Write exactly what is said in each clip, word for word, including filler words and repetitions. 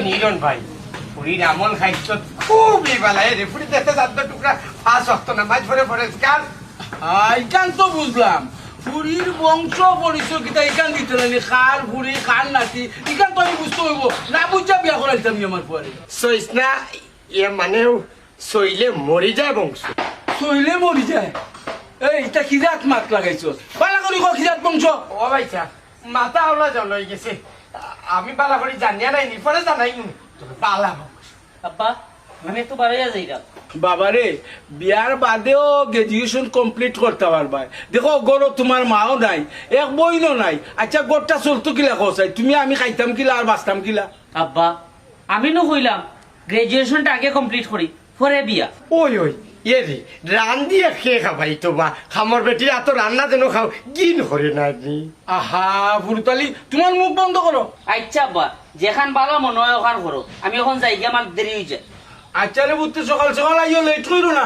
নিরন ভাই, ফুরির আমল খাইছত খুবই বালা। এরে ফুরি দেখতে জাদ্দ টুকরা, পাঁচ ওয়াক্ত নামাজ পড়ে, পরিষ্কার। আহ, ইখান তো বুঝলাম, ফুরির বংশ পরিচয় কিতা ইখান দিতে লাগে, কার ফুরি, কার নাতি, ইখান তো আমি বুঝতে অইবো। না বুঝা বিয়া করাইতাম নি আমার ফুয়ারে। সইস না, ইয়ে মানে, সইলে মরি যায় বংশ। সইলে মরি যায়? এই, ইটা কি জাত মাত লাগাইছো? বালা করি ক, কি জাত বংশ? ও ভাই সাহেব, মাথা আওলা জল অই গেছে। আমি বালা করি জানিয়া নাই নি, পরে জানাই নি। তবে বালা বংশ। আব্বা, আমি একটু বাড়াইয়া যাইরাম। বাবারে, বিয়ার বাদেও graduation complete করতা পারবায়। দেখো, ঘরো তুমার মাও নাই, এক বইনও নাই। আইচ্ছা, ঘরটা চলতো কিলা কও চাই? তুমি আমি খাইতাম কিলা আর বাঁচতাম কিলা? আব্বা, আমি নু কইলাম, graduation টা আগে complete করি, পরে বিয়া। ওই, ওই, এরে, রান্দিয়া কে খাবাইতো বা? কামর বেটির আতো রান্না যেন খাও, ঘিন করে না নি। আহা, ফুরুতালি, তুমার মুখ বন্ধ করো। আইচ্ছা আব্বা, যেখান বালা মনো অয় অখান করো, আমি অখন যাইগি, আমার দেরি অই যায়। আইচ্ছা রে পুত্তু, সকাল সকাল আইও, late কইরো না।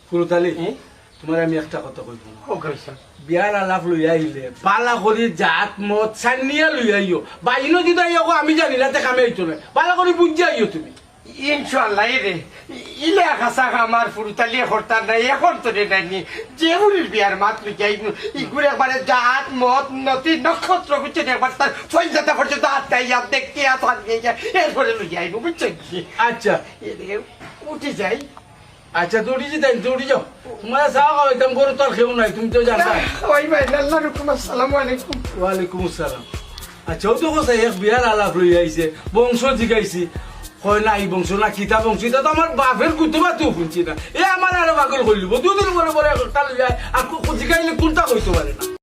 ফুরুতালি, হুম? তুমারে আমি একটা কথা কইবো না। ও কইছা। বিয়ার আলাপ লইয়া আইলে, বালা করি জাত মত ছানিয়া লইয়া আইও। বাইনো যদি আইও, আমি জানি না, তে কামে আইতো না। বালা করি বুঝিয়া আইও তুমি। ইনশাআল্লাহ, এরে, ইলা খাসা কাম আর ফুরুতালি করতার নাই, এখন তো রে নাইনি। যে ফুরির বিয়ার মাত লইয়া আইনু, ইগুর একবারে জাত মত নতি নক্ষত্র বুঝছে নি, একবার তার ফইজাতা পর্যন্ত আটকাইয়া দেখতে আর হাত দিয়ে যায়, এরপরে লইয়া আইনু, বুঝছো নি? আইচ্ছা। এরে, উঠি যাই। আইচ্ছা, দৌড়ি যাই, দৌড়ি যাও। তুমার চা খাওয়াইতাম, ঘরো তো আর কেউ নাই, তুমি তো জানো। ওই ভাই, আল্লাহর হুকুম, আসসালামু আলাইকুম। ওয়ালাইকুম আসসালাম। আইচ্ছা, অউ তো কথা, এক বিয়ার আলাপ লইয়া আইছে, বংশ জিগাইছি, কয় না ই বংশ না কিতা বংশ, ইটা তো আমার বাপর কুতুবা তো হুনছি না। এ আমার আরো পাগল করিলিবো, দুদিন পরে পরে একটা লইয়া আয়, আর কু-, কু-, জিগাইলে কুনটা কইতো পারে না।